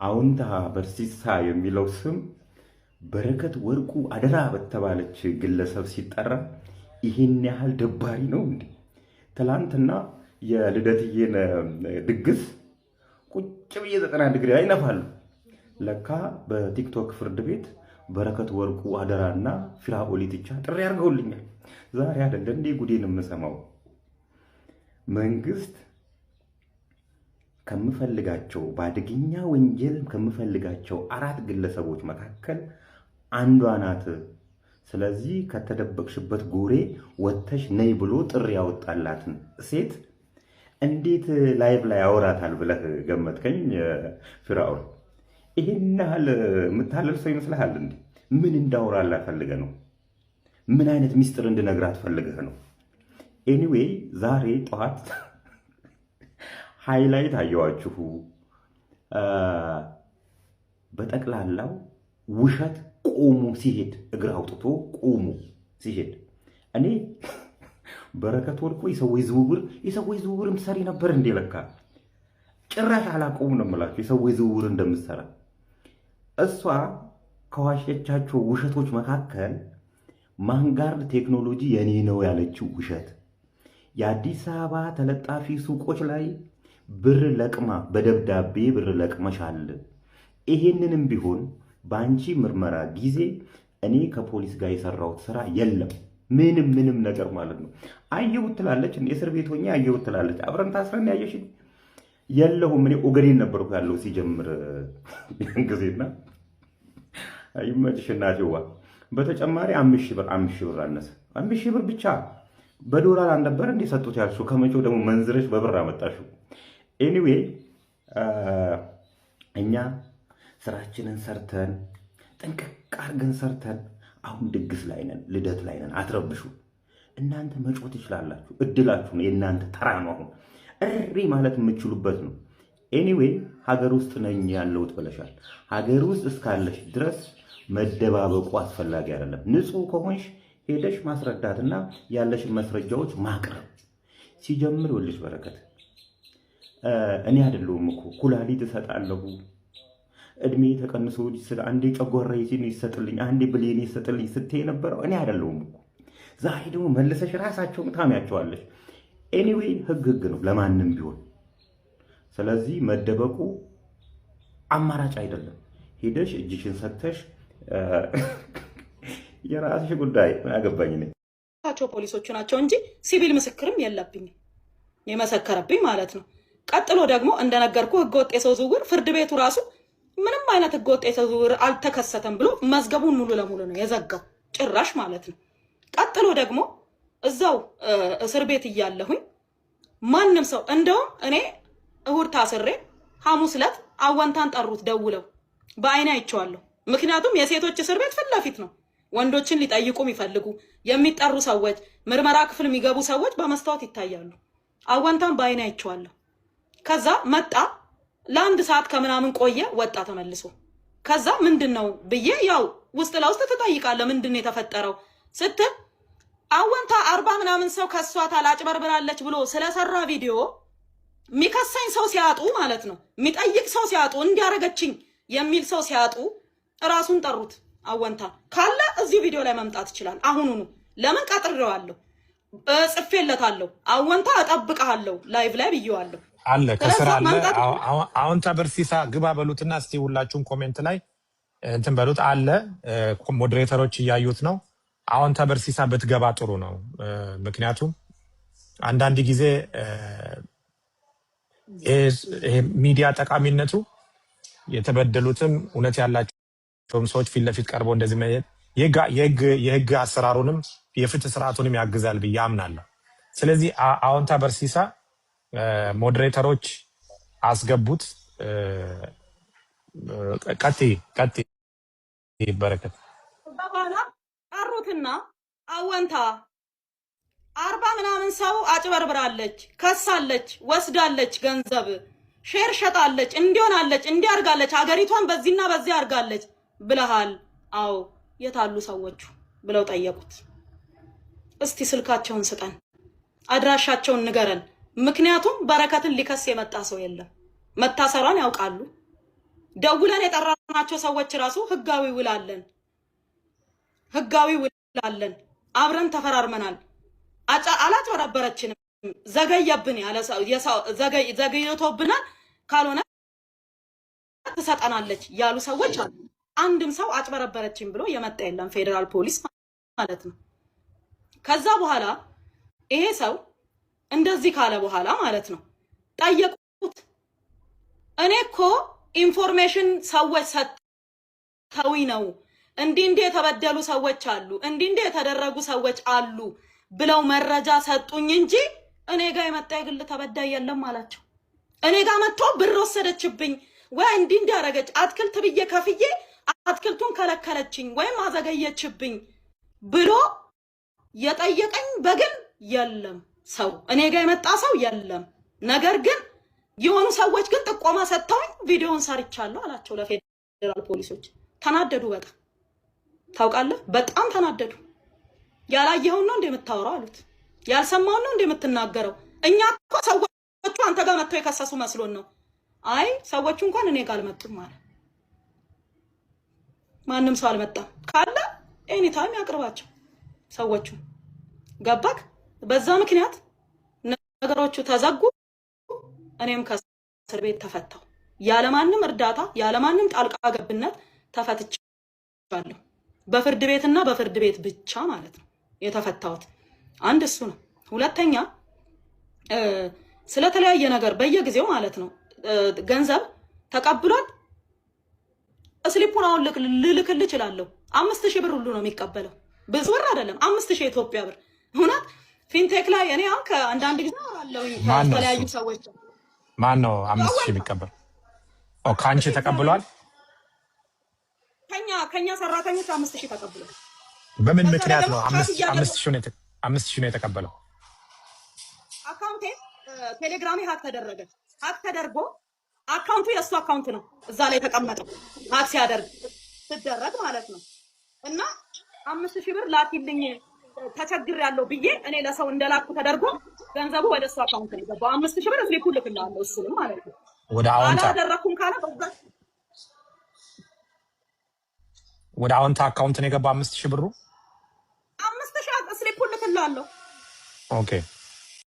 አዎንታ በርሲሳ የሚለው ስም በረከት ወርቁ አደራ በተባለች ግለሰብ ሲጠራ ይህን ያህል ደባሪ ነው እንዴ? ትላንትና የልደትዬን ድግስ ቁጭ ብዬ 90 ዲግሪ ላይ ይነፋሉ። ለካ በቲክቶክ ፍርድ ቤት በረከት ወርቁ አደራና ፊራኦል ኢቲቻ ጥሪ አድርገውልኛል። ዛሬ አይደለ እንዴ ጉዴን የምሰማው? መንግስት ከምፈልጋቸው፣ በአደገኛ ወንጀል ከምፈልጋቸው አራት ግለሰቦች መካከል አንዷ ናት። ስለዚህ ከተደበቅሽበት ጎሬ ወጥተሽ ነይ ብሎ ጥሪ ያወጣላትን ሴት እንዴት live ላይ ያወራታል ብለህ ገመትከኝ? ፊራኦል፣ ይሄን ያህል የምታለል ሰው ይመስልሃል እንዴ? ምን እንዳወራላት ፈልገህ ነው? ምን አይነት ሚስጥር እንድነግራት ፈልገህ ነው? Anyway፣ ዛሬ ጠዋት highlight አየዋችሁ። በጠቅላላው ውሸት ቆሞ ሲሄድ፣ እግር አውጥቶ ቆሞ ሲሄድ፣ እኔ በረከት ወርቁ የሰዎች ዝውውርም ሰሪ ነበር እንዴ? ለካ ጭራሽ አላውቀውም ነው የምላችሁ የሰዎች ዝውውር እንደምትሰራ። እሷ ከዋሸቻቸው ውሸቶች መካከል ማንጋርድ ቴክኖሎጂ የኔ ነው ያለችው ውሸት፣ የአዲስ አበባ ተለጣፊ ሱቆች ላይ ብር ለቅማ፣ በደብዳቤ ብር ለቅመሻል። ይሄንንም ቢሆን በአንቺ ምርመራ ጊዜ እኔ ከፖሊስ ጋር የሰራሁት ስራ የለም፣ ምንም ምንም ነገር ማለት ነው። አየሁት ትላለች፣ እስር ቤት ሆኜ አየሁት ትላለች። አብረን ታስረን ያየሽኝ የለሁም። እኔ ኦገዴን ነበርኩ ያለው ሲጀምር ያን ጊዜና ይመችሽ እናቴዋ። በተጨማሪ 5,000 ብር፣ 5,000 ብር አነሰ። 5,000 ብር ብቻ በዶላር አልነበረ እንደ ሰጡት ያልሽው? ከመቼው ደግሞ መንዝረሽ በብር አመጣሽው? Anyway፣ እኛ ስራችንን ሰርተን፣ ጥንቅቅ አድርገን ሰርተን አሁን ድግስ ላይ ነን፣ ልደት ላይ ነን። አትረብሹ። እናንተ መጮህ ትችላላችሁ። እድላችሁ ነው፣ የእናንተ ተራ ነው። አሁን እሪ ማለት የምችሉበት ነው። Anyway፣ ሀገር ውስጥ ነኝ ያለሁት ብለሻል። ሀገር ውስጥ እስካለሽ ድረስ መደባበቁ አስፈላጊ አይደለም። ንጹህ ከሆንሽ ሄደሽ ማስረዳትና ያለሽን ማስረጃዎች ማቅረብ። ሲጀምር ይኸውልሽ በረከት፣ እኔ አይደለሁም እኮ ኩላሊት እሰጣለሁ፣ እድሜ ተቀንሶ ስለ አንዴ ጨጓራ ይሰጥልኝ፣ አንዴ ብሌን ይሰጥልኝ ስትይ የነበረው እኔ አይደለሁም እኮ። ዛሬ ደግሞ መልሰሽ ራሳቸውን ታሚያቸዋለሽ። Anyway፣ ህግ ህግ ነው ለማንም ቢሆን። ስለዚህ መደበቁ አማራጭ አይደለም። ሄደሽ እጅሽን ሰጥተሽ የራስሽ ጉዳይ፣ ምን አገባኝ እኔ። ቸው ፖሊሶቹ ናቸው እንጂ ሲቪል ምስክርም የለብኝም የመሰከረብኝ ማለት ነው። ቀጥሎ ደግሞ እንደነገርኩ ህገወጥ የሰው ዝውውር ፍርድ ቤቱ ራሱ ምንም አይነት ህገወጥ የሰው ዝውውር አልተከሰተም ብሎ መዝገቡን ሙሉ ለሙሉ ነው የዘጋው፣ ጭራሽ ማለት ነው። ቀጥሎ ደግሞ እዛው እስር ቤት እያለሁኝ ማንም ሰው፣ እንደውም እኔ እሁድ ታስሬ ሐሙስ ዕለት አወንታን ጠሩት ደውለው፣ በአይኔ አይቼዋለሁ። ምክንያቱም የሴቶች እስር ቤት ፊት ለፊት ነው። ወንዶችን ሊጠይቁ የሚፈልጉ የሚጠሩ ሰዎች፣ ምርመራ ክፍል የሚገቡ ሰዎች በመስታወት ይታያሉ። አወንታን በአይኔ አይቼዋለሁ። ከዛ መጣ፣ ለአንድ ሰዓት ከምናምን ቆየ፣ ወጣ ተመልሶ። ከዛ ምንድን ነው ብዬ፣ ያው ውስጥ ለውስጥ ትጠይቃለህ፣ ምንድን ነው የተፈጠረው ስትል አወንታ 40 ምናምን ሰው ከሷታል፣ አጭበርብራለች ብሎ ስለሰራ ቪዲዮ የሚከሰኝ ሰው ሲያጡ ማለት ነው፣ የሚጠይቅ ሰው ሲያጡ፣ እንዲያረገችኝ የሚል ሰው ሲያጡ እራሱን ጠሩት። አወንታ ካለ እዚሁ ቪዲዮ ላይ መምጣት ይችላል። አሁኑኑ ለምን ቀጥሬዋለሁ፣ ጽፌለታለሁ። አወንታ እጠብቅሃለሁ live ላይ ብዬዋለሁ። አለ ከስራ ስለዛ አለ። መምጣት አዎንታ በርሲሳ ግባ በሉትና እስቲ ሁላችሁም comment ላይ እንትን በሉት፣ አለ፣ moderator ኦች እያዩት ነው። አዎንታ በርሲሳ ብትገባ ጥሩ ነው። ምክንያቱም አንዳንድ ጊዜ ይሄ ሚዲያ ጠቃሚነቱ የተበደሉትም እውነት ያላቸውም ሰዎች ፊት ለፊት ቀርበው እንደዚህ የህግ አሰራሩንም የፍትህ ስርዓቱንም ያግዛል ብዬ አምናለሁ። ስለዚህ አዎንታ በርሲሳ moderator ኦች አስገቡት። ቀጥይ ቀጥይ በረከት። በኋላ ጠሩትና አወንታ 40 ምናምን ሰው አጭበርብራለች፣ ከሳለች፣ ወስዳለች፣ ገንዘብ share ሸጣለች፣ እንዲሆናለች፣ እንዲያርጋለች፣ ሀገሪቷን በዚህና በዚህ አርጋለች ብለሃል። አዎ፣ የታሉ ሰዎቹ ብለው ጠየቁት። እስቲ ስልካቸውን ስጠን፣ አድራሻቸውን ንገረን። ምክንያቱም በረከትን ሊከስ የመጣ ሰው የለም። መታሰሯን ያውቃሉ። ደውለን የጠራናቸው ሰዎች ራሱ ህጋዊ ውል አለን፣ ህጋዊ ውል አለን፣ አብረን ተፈራርመናል፣ አላጭበረበረችንም፣ ዘገየብን ያለ ዘገይቶብናል፣ ካልሆነ ትሰጠናለች ያሉ ሰዎች አሉ። አንድም ሰው አጭበረበረችን ብሎ የመጣ የለም፣ ፌዴራል ፖሊስ ማለት ነው። ከዛ በኋላ ይሄ ሰው እንደዚህ ካለ በኋላ ማለት ነው ጠየቁት። እኔ እኮ information ሰዎች ሰጥተውኝ ነው፣ እንዲህ እንዲህ የተበደሉ ሰዎች አሉ፣ እንዲህ እንዲህ የተደረጉ ሰዎች አሉ ብለው መረጃ ሰጡኝ እንጂ እኔ ጋር የመጣ የግል ተበዳይ የለም አላቸው። እኔ ጋር መጥቶ ብር ወሰደችብኝ ወይ እንዲህ እንዲህ አደረገች፣ አትክልት ብዬ ከፍዬ አትክልቱን ከለከለችኝ ወይም አዘገየችብኝ ብሎ የጠየቀኝ በግል የለም ሰው፣ እኔ ጋር የመጣ ሰው የለም። ነገር ግን የሆኑ ሰዎች ግን ጥቆማ ሰጥተውኝ ቪዲዮውን ሰርቻለሁ አላቸው ለፌዴራል ፖሊሶች። ተናደዱ በጣም ታውቃለህ፣ በጣም ተናደዱ። ያላየኸውን ነው እንደ የምታወራው አሉት። ያልሰማውን ነው እንደ የምትናገረው። እኛ እኮ ሰዎቹ አንተ ጋር መጥተው የከሰሱ መስሎን ነው። አይ ሰዎቹ እንኳን እኔ ጋር አልመጡም አለ። ማንም ሰው አልመጣም ካለ anytime ያቅርባቸው ሰዎቹ። ገባክ? በዛ ምክንያት ነገሮቹ ተዘጉ። እኔም ከእስር ቤት ተፈታሁ። ያለማንም እርዳታ ያለማንም ጣልቃ ገብነት ተፈትቻለሁ። በፍርድ ቤትና በፍርድ ቤት ብቻ ማለት ነው የተፈታሁት። አንድ እሱ ነው። ሁለተኛ ስለተለያየ ነገር በየጊዜው ማለት ነው ገንዘብ ተቀብሏል። Slip ኡን አሁን ልልክልህ እችላለሁ። 5,000 ብር ሁሉ ነው የሚቀበለው። ብዙ ብር አይደለም፣ 5,000 የኢትዮጵያ ብር። እውነት fintech ላይ እኔ አሁን ከአንዳንድ ጊዜ አወራለሁኝ ከተለያዩ ሰዎች። ማን ነው 5,000 የሚቀበል? ከአንቺ ተቀብሏል? ከኛ ሰራተኞች 5,000 ተቀብሏል። በምን ምክንያት ነው 5,000 ነው የተቀበለው? Account ኤ ቴሌግራሜ hack ተደረገ። Hack ተደርጎ account ኡ የእሱ account ነው እዛ ላይ የተቀመጠው hack ሲያደርግ ሲደረግ ማለት ነው። እና 5,000 ብር ላኪልኝ ተቸግሬያለሁ ብዬ እኔ ለሰው እንደላኩ ተደርጎ ገንዘቡ ወደ እሱ account ነው የገባው። 5,000 ብር slip ኡን ልክልሃለሁ እሱንም ማለት ነው። ወደ አዎንታ አላደረኩም ካለ በዛ ወደ አዎንታ account ነው የገባው 5,000 ብሩ። 5,000 slip ኡን ልክልሃለሁ። Okay።